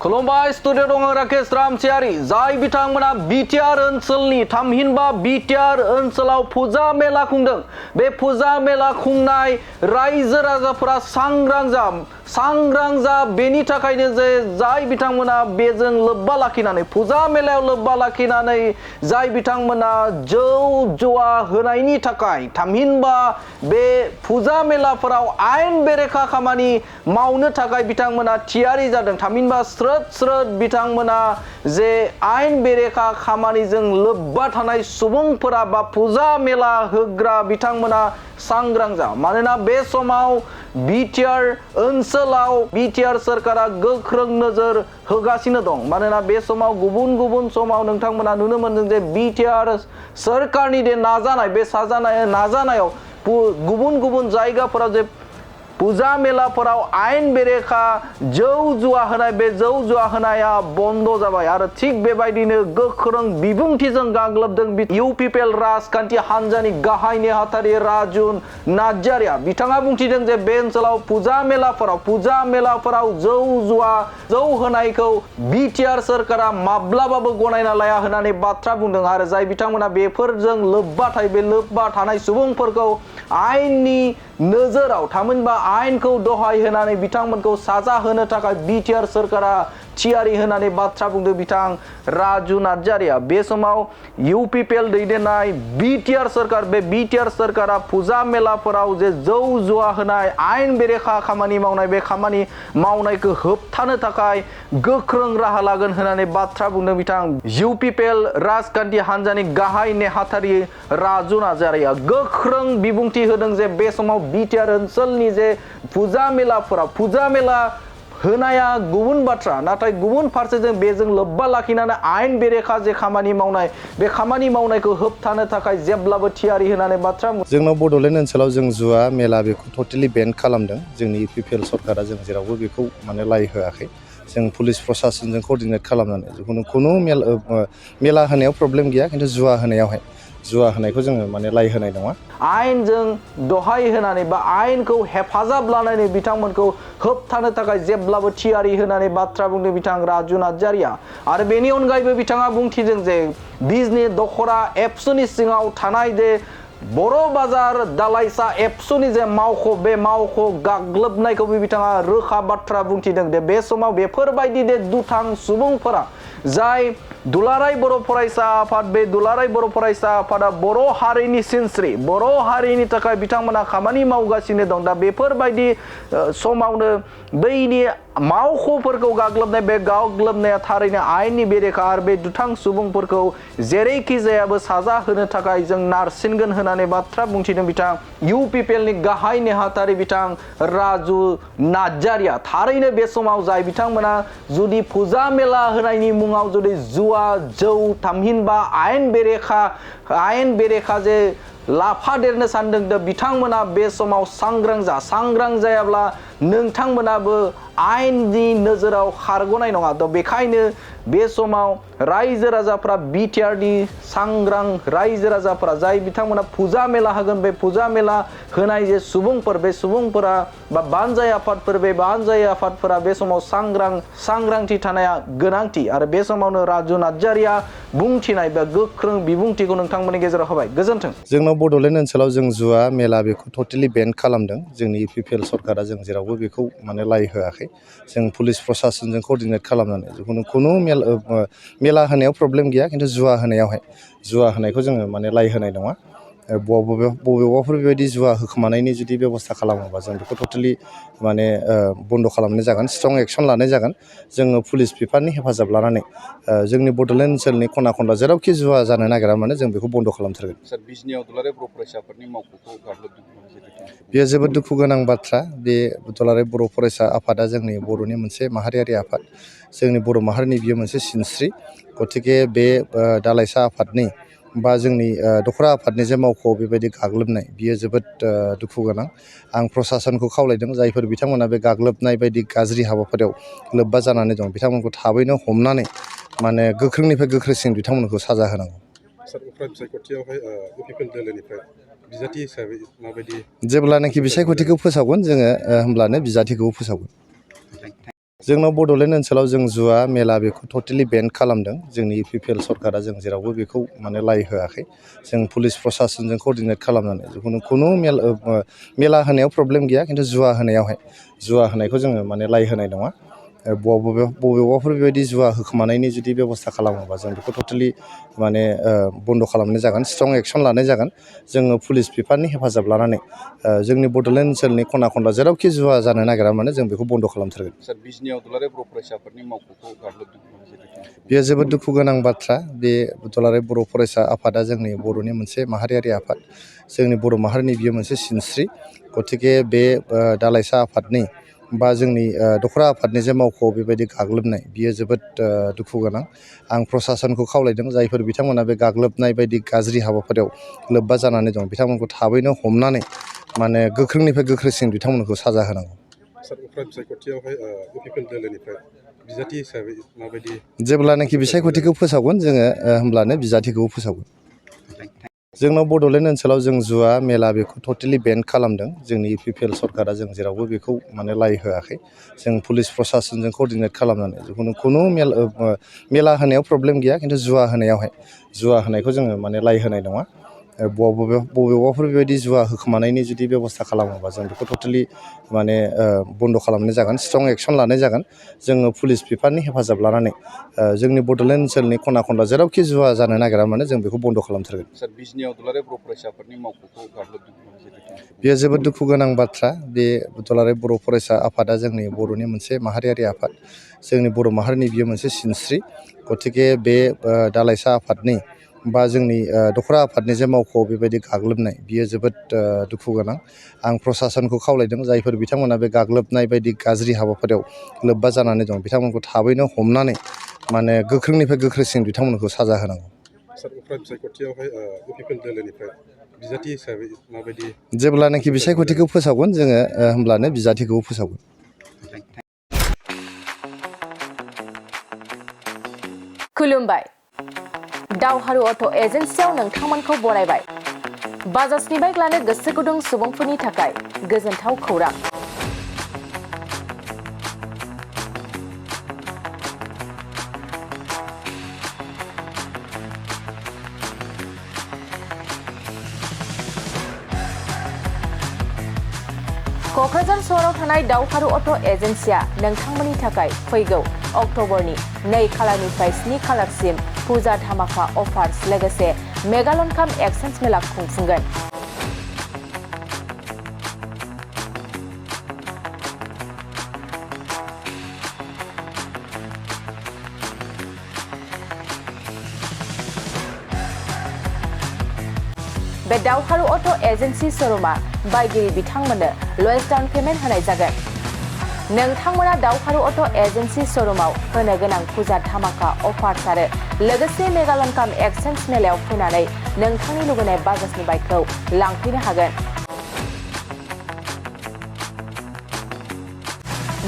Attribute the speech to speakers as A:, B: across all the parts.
A: खुलुमबाय स्टुडिअ दङ राकेश रामसियारि जाय बिथांमोना बिटिआर ओनसोलनि थामहिनबा बिटिआर ओनसोलाव फुजा मेला खुंदों। बे फुजा मेला खुंनाय रायजो राजाफोरा सांग्रां जा बेनि थाखायनो जे जाय बिथांमोना बेजों लोब्बा लाखिनानै फुजा मेलायाव लोब्बा लाखिनानै जाय बिथांमोना जौ जुवा होनायनि थाखाय थामहिनबा बे फुजा मेलाफोराव आयेन बेरेखा खामानि मावनो थाखाय बिथांमोना थियारि जादों। थामहिनबा स्रोद बिथांमोना जे आयेन बेरेखा खामानिजों लोब्बा थानाय सुबुंफोरा बा फुजा मेला होग्रा बिथांमोना सांग्रां जा। मानोना बे समाव बिटिआर ओनसोलाव बिटिआर सरकारा गोख्रों नोजोर होगासिनो दं। मानोना बे समाव गुबुन समाव नोंथांमोना नुनो मोनदों जे बिटिआर सरकारनि दे नाजानाय बे नाजानायाव गुबुन जायगाफोराव जे फुजा मेलाफोराव आयेन बेरेखा जौ जुवा होनाय बे जौ जुवा होनाया बन्द जाबाय आरो थिग बेबायदिनो गोख्रों बिबुंथिजों गाग्लोबदों इउपिपिएल राजखान्थि हान्जानि गाहाय नेहाथारि राजु नार्जारिया। बिथाङा बुंथिदों जे बे ओनसोलाव फुजा मेलाफोराव जौ होनायखौ बिटिआर सरकारा माब्लाबाबो गनायना लाया होननानै बाथ्रा बुंदों आरो जाय बिथांमोना बेफोरजों लोब्बा थानाय सुबुंफोरखौ आयेननि नोजोराव थामहिनबा आयेनखौ दहाय होनानै बिथांमोनखौ साजा होनो थाखाय बिटिआर सरकारा थियारि होनानै बाथ्रा बुंदों बिथां राजु नार्जारिया। बे समाव इउपिपिएल दैदेननाय बिटिआर सरकार बे बिटिआर सरकारा फुजा मेलाफोराव जे जौ जुवा होनाय आयेन बेरेखा खामानि मावनाय बे खामानि मावनायखौ होबथानो थाखाय गोख्रों राहा लागोन होननानै बाथ्रा बुंदों बिथां इउपिपिएल राजखान्थि हान्जानि गाहाय नेहाथारि राजु नार्जारिया। गोख्रों बिबुंथि होदों जे बे समाव बिटिआर ओनसोलनि जे फुजा मेला होनाया गुबुन बाथ्रा, नाथाय गुबुन फारसेजों बेजों लोब्बा लाखिनानै आयेन बेरेखा जे खामानि मावनाय बे खामानि मावनायखौ होबथानो थाखाय जेब्लाबो थियारि होनानै बाथ्रा
B: जोंनाव बड'लेण्ड ओनसोलाव जों जुवा मेला बेखौ टटेलि बेन खालामदों। जोंनि इउपिपिएल सरकारा जों जेरावबो बेखौ लाय होआखै। जों पुलिस प्रशासनजों कोअर्डिनेट खालामनानै खुनु मेला होनायाव प्रब्लेम गैया, खिन्थु जुवा होनायखौ जोङो लाय होनाय नङा।
A: आयेनजों दहाय होनानै बा आयेनखौ हेफाजाब लानानै बिथांमोनखौ होबथानो थाखाय जेब्लाबो थियारि होनानै बाथ्रा बुंदों बिथां राजु नार्जारिया। आरो बेनि अनगायैबो बिथाङा बुंथिदों जे बिजनि दखरा एबसुनि सिङाव थानाय जे बर' बाजार दालाइसा एबसुनि जे मावख' बे मावख' गाग्लोबनायखौबो बिथाङा रोखा बाथ्रा बुंथिदों। बे समाव बेफोरबायदि दुथां सुबुंफोरा जाय दुलाराय बर' फरायसा आफाद बे दुलाराय बर' फरायसा आफादा बर' हारिनि सिनस्रि बर' हारिनि थाखाय बिथांमोना खामानि मावगासिनो दं। दा बेफोरबायदि समावनो बैनि मावख'फोरखौ गाग्लोबनाय बे गाग्लोबनाया थारैनो आयेननि बेरेखा आरो बे दुथां सुबुंफोरखौ जेरैखि जायाबो साजा होनो थाखाय जों नारसिनगोन होननानै बाथ्रा बुंथिदों बिथां इउपिपिएलनि गाहाय नेहाथारि बिथां राजु नार्जारिया। थारैनो बे समाव जाय बिथांमोना जुदि फुजा मेला होनायनि मुङाव जुदि जुवा जौ थामहिनबा आयेन बेरेखा जे लाफादेरनो सानदों बिथांमोना बे समाव सांग्रां जायाब्ला नोंथांमोनाबो आयेननि नोजोराव खारग'नाय नङा। बेखायनो बे समाव रायजो राजाफ्रा बिटिआरनि सांग्रां रायजो राजाफोरा जाय बिथांमोना फुजा मेला होगोन बे फुजा मेला होनाय जे सुबुंफोर बे सुबुंफोरा बा बानजाय आफादफोर बे बानजाय आफादफोरा बे समाव सांग्रांथि थानाया गोनांथि आरो बे समावनो राजु नार्जारिया बुंथिनाय बा गोख्रों बिबुंथिखौ नोंथांमोननि गेजेराव होबाय। गोजोन्थों।
B: जोंनाव बड'लेण्ड ओनसोलाव जों जुवा मेला बेखौ टटेलि बेन खालामदों। जोंनि इउपिपिएल सरकारा जों जेरावबो बेखौ लाय होआखै। जों पुलिस प्रशासनजों कोअर्डिनेट खालामनानै खुनु मेला होनायाव प्रब्लेम गैया, खिन्थु जुवा होनायखौ जोङो लाय होनाय नङा। बबेबाफोर बेबायदि जुवा होखोमानायनि जुदि बेबस्था खालामोबा जों बेखौ टटेलि बन्द' खालामनाय जागोन, स्ट्रं एक्सन लानाय जागोन। जोङो पुलिस बिफाननि हेफाजाब लानानै जोंनि बड'लेण्ड ओनसोलनि खना खनला जेरावखि जुवा जानो नागिरा मानो जों बेखौ बन्द' खालामथारगोन।
C: बिजनियाव दुलाराय बर' फरायसा आफादनि मावख'खौ गाग्लोबदों।
B: बेयो जोबोद दुखु गोनां बाथ्रा। बे दुलाराय बर' फरायसा आफादा जोंनि बर'नि मोनसे माहारियारि आफाद, जोंनि बर' माहारिनि बियो मोनसे सिनस्रि। गतिके बे दालाइसा आफादनि बा जोंनि दखरा आफादनि जे मावख' बेबायदि गाग्लोबनाय बियो जोबोद दुखु गोनां। आं प्रशासनखौ खावलायदों जायफोर बिथांमोना बे गाग्लोबनाय बायदि गाज्रि हाबाफारियाव लोब्बा जानानै दं बिथांमोनखौ थाबैनो हमनानै गोख्रोंनिफ्राय गोख्रैसिन बिथांमोनखौ साजा होनांगौ। जेब्लानाखि बिसायख'थिखौ फोसावगोन जोङो होमब्लानो बिजाथिखौ फोसावगोन। जोंनाव बड'लेण्ड ओनसोलाव जों जुवा मेला बेखौ टटेलि बेन खालामदों जोंनि इउपिपिएल सरकारा जों जेरावबो बेखौ माने लाय होआखै जों पुलिस प्रसासनजों कोअर्डिनेट खालामनानै जिखुनु खुनु मेला होनायाव प्रब्लेम गैया खिन्थु जुवा होनायखौ जोङो माने लाय होनाय नङा बबेबाफोर बेबायदि जुवा होखोमानायनि जुदि बेबस्था खालामोबा जों बेखौ टटेलि माने बन्द' खालामनाय जागोन स्ट्रं एक्सन लानाय जागोन जोङो पुलिस बिफाननि हेफाजाब लानानै जोंनि बड'लेण्ड ओनसोलनि खना खनला जेरावखि जुवा जानो नागिरा मानो जों बेखौ बन्द' खालामथारगोन।
C: सार बिजनियाव दुलाराय बर' फरायसाफोरनि मावख'खौ गाग्लोबदों।
B: बेयो जोबोद दुखु गोनां बाथ्रा बे दुलाराय बर' फरायसा आफादा जोंनि बर'नि मोनसे माहारियारि आफाद जोंनि बर' माहारिनि बियो मोनसे सिनस्रि गतिके बे दालाइसा आफादनि बा जोंनि दखरा आफादनि जे मावख'आव बेबायदि गाग्लोबनाय बियो जोबोद दुखु गोनां आं प्रसासनखौ खावलायदों जायफोर बिथांमोना बे गाग्लोबनाय बायदि गाज्रि हाबाफारियाव लोब्बा जानानै दं बिथांमोनखौ थाबैनो हमनानै माने गोख्रोंनिफ्राय गोख्रैसिन बिथांमोनखौ साजा होनांगौ।
D: सार उफ्रा बिसायख'थियावहाय इउपिपिएल दोलोनिफ्राय बिजाथि हिसाबै माबायदि
B: जेब्लानाखि बिसायख'थिखौ फोसावगोन जोङो होमब्लानो बिजाथिखौबो फोसावगोन। जोंनाव बड'लेण्ड ओनसोलाव जों जुवा मेला बेखौ टटेलि बेन खालामदों जोंनि इउपिपिएल सरकारा जों जेरावबो बेखौ माने लाय होआखै जों पुलिस प्रसासनजों कोअर्डिनेट खालामनानै जिखुनु खुनु मेला होनायाव प्रब्लेम गैया खिन्थु जुवा होनायखौ जोङो माने लाय होनाय नङा बबेबाफोर बेबायदि जुवा होखोमानायनि जुदि बेबस्था खालामोबा जों बेखौ टटेलि माने बन्द' खालामनाय जागोन स्ट्रं एक्सन लानाय जागोन जोङो पुलिस बिफाननि हेफाजाब लानानै जोंनि बड'लेण्ड ओनसोलनि खना खनला जेरावखि जुवा जानो नागिरा मानो जों बेखौ बन्द' खालामथारगोन।
C: सार बिजनियाव दुलाराय बर' फरायसाफोरनि मावख'खौ गाग्लोबदों।
B: बेयो जोबोद दुखु गोनां बाथ्रा बे दुलाराय बर' फरायसा आफादा जोंनि बर'नि मोनसे माहारियारि आफाद जोंनि बर' माहारिनि बियो मोनसे सिनस्रि गतिके बे दालाइसा आफादनि बा जोंनि दखरा आफादनि जे मावख'आव बेबायदि गाग्लोबनाय बियो जोबोद दुखु गोनां आं प्रसासनखौ खावलायदों जायफोर बिथांमोना बे गाग्लोबनाय बायदि गाज्रि हाबाफारियाव लोब्बा जानानै दं बिथांमोनखौ थाबैनो हमनानै माने गोख्रोंनिफ्राय गोख्रैसिन बिथांमोनखौ साजा होनांगौ।
D: सार उफ्रा बिसायख'थियावहाय इउपिपिएल दोलोनिफ्राय बिजाथि हिसाबै माबायदि
B: जेब्लानाखि बिसायख'थिखौ फोसावगोन जोङो होमब्लानो बिजाथिखौबो फोसावगोन।
E: खुलुमबाय दावहारु अट' एजेन्सियाव नोंथांमोनखौ बरायबाय बाजाजनि बाइक लानो गोसो गुदुं सुबुंफोरनि थाखाय गोजोनथाव खौरां क'क्राझार सहराव थानाय दावहारु अट' एजेन्सिया नोंथांमोननि थाखाय फैगौ अक्ट'बरनि 2 खालारनिफ्राय 7 खालारसिम फुजा धामाका अफार्स लोगोसे मेगालन काम एक्सचेन्ज मेला खुंफुंगोन। बे दावहारु अट' एजेन्सि श'रुमा बायगिरि बिथांमोननो लवेस्ट डाउन पेमेन्ट होनाय जागोन। नोंथांमोना दावहारु अट' एजेन्सि श'रुमाव होनो गोनां फुजा धामाका अफार्स आरो लोगोसे मेगालन काम एक्सचेन्ज मेलायाव फैनानै नोंथांनि लुबैनाय बाजाजनि बाइकखौ लांफैनो हागोन।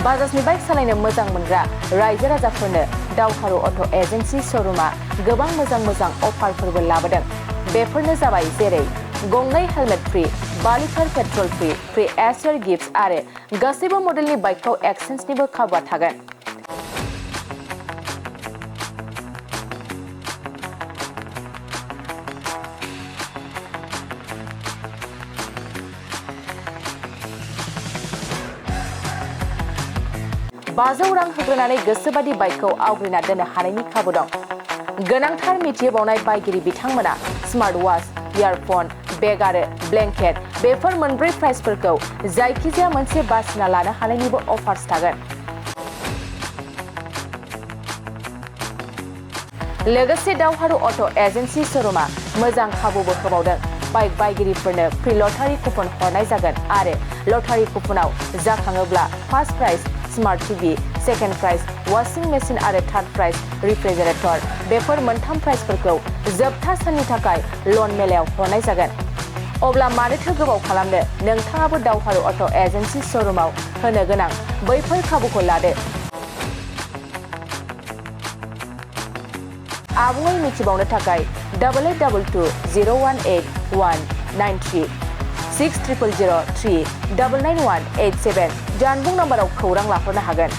E: बाजाजनि बाइक सालायनो मोजां मोनग्रा रायजो राजाफोरनो दावहारु अट' एजेन्सि श'रुमा गोबां मोजां अफारफोरबो लाबोदों। बेफोरनो जाबाय जेरै गंनै helmet free 5 litre petrol free एसेर गिफ्ट आरो गासैबो मडेलनि बाइकखौ एक्सचेन्जनिबो खाबुआ थागोन। $500 रां होग्रोनानै गोसोबादि बाइकखौ आवग्रिना दोननो हानायनि खाबु दं। गोनांथार मिथिहोबावनाय बायगिरि बिथांमोना स्मार्ट वाच इयारफन बेग आरो ब्लेंकेट बेफोर मोनब्रै प्राइसफोरखौ जायखिजाया मोनसे बासिना लानो हानायनिबो अफार्स थागोन। लोगोसे दावहारु अट' एजेन्सि श'रुमा मोजां खाबुबो होबावदों। बाइक बायगिरिफोरनो फ्रि लटारि कुपन हरनाय जागोन आरो लटारि कुपनाव जाखाङोब्ला first prize smart TV second prize washing machine आरो थार्ड प्राइज रिफ्रिजारेटर बेफोर मोनथाम प्राइजफोरखौ जोबथा साननि थाखाय लन मेलायाव हरनाय जागोन। अब्ला मानोथो गोबाव खालामनो नोंथाङाबो दावहारु अट' एजेन्सि श'रुमाव होनो गोनां बैफोर खाबुखौ लादो। आबुङै मिथिबावनो थाखाय 8822018193 600003 99187 जानबुं नाम्बाराव खौरां लाहरनो हागोन।